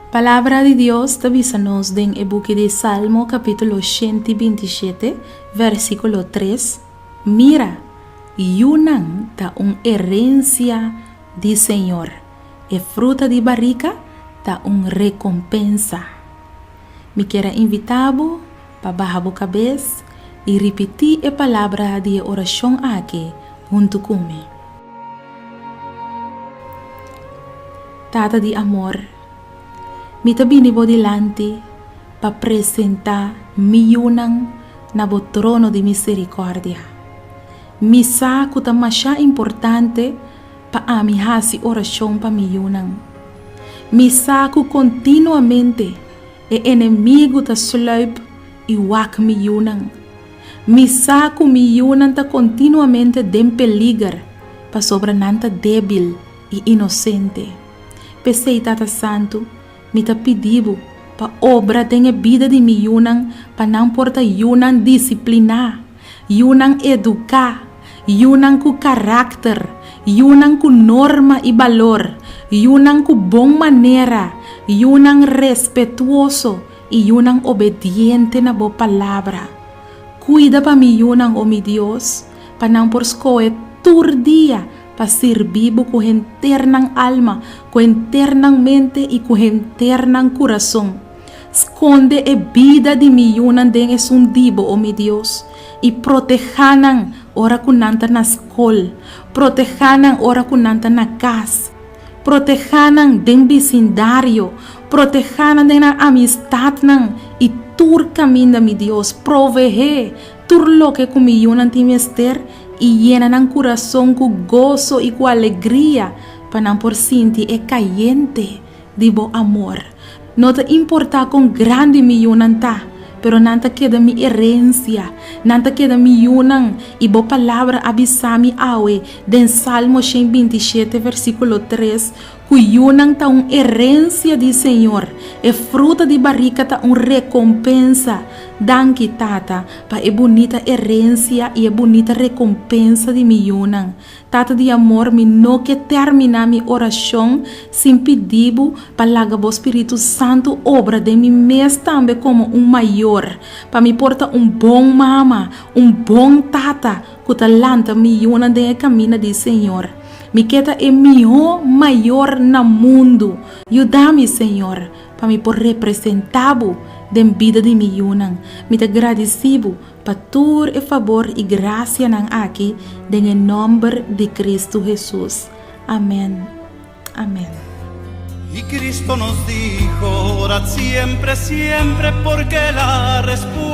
Palabra di Dios ta bisa nos den e buki di Salmo kapítulo 127, versíkulo 3, Mira, yunan ta un herensia di Señor, e fruta di barika ta un rekompensa. Mi kier a invitá bo pa baha bo kabes i ripití e palabra di e orashon aki huntu ku mi. Tata di amor, mi ta bini bo dilanti pa presentá mi yunan na bo trono di miserikòrdia. Mi sa ku ta masha importante pa ami hasi orashon pa mi yunan. Mi sa ku kontinuamente e enemigu ta sluip i wak mi yunan. Mi sa ku mi yunan ta kontinuamente den peliger pasobra nan ta débil i inosente. P'esei, Tata Santu, mi ta pidi bo pa obra den e bida di mi yunan pa nan por ta yunan disipliná, yunan eduká, yunan ku karakter, yunan ku norma i balor, yunan ku bon manera, yunan respetuoso i yunan obediente na bo Palabra. Kuida pa mi yunan, o mi Dios, pa nan por skohe tur dia pa sirbi bo ku henter nan alma, ku henter nan mente i ku henter nan kurason. Skonde e bida di mi yunan den esun di bo, o mi Dios, i protehá nan ora ku nan ta na skol, protehá nan ora ku nan ta na kas, protehá nan den bisindario, protehá nan den nan amistatnan i tur kaminda, mi Dios, provehé tur loke ku mi yunan tin mester i yena nan kurason ku goso i ku alegria pa nan por sinti e kayente di bo amor. No ta importá kon grandi mi yunan ta, pero nan ta keda mi herensia, nan ta keda mi yunan, i bo palabra a bisa mi awe den Salmo 127 versíkulo 3 ku yunan ta un herensia di Señor, e fruta di barika ta un rekompensa. Danki, Tata, pa e bunita herensia i e bunita rekompensa di mi yunan. Tata di amor, mi no ke terminá mi orashon sin pidi bo pa laga bo Spiritu Santu obra den mi mes tambe komo un mayor, pa mi por ta un bon mama, un bon tata ku ta lanta mi yunan den e kaminda di Señor. Mi ke ta e mihó mayor na mundu. Yuda mi, Señor, pa mi por representá bo den bida di mi yunan. Mi ta gradisí bo pa tur e fabor i grasianan aki den e nòmber di Kristu Hesus. Amèn. Amèn. Y Cristo nos dijo, orad siempre, siempre, porque la respuesta.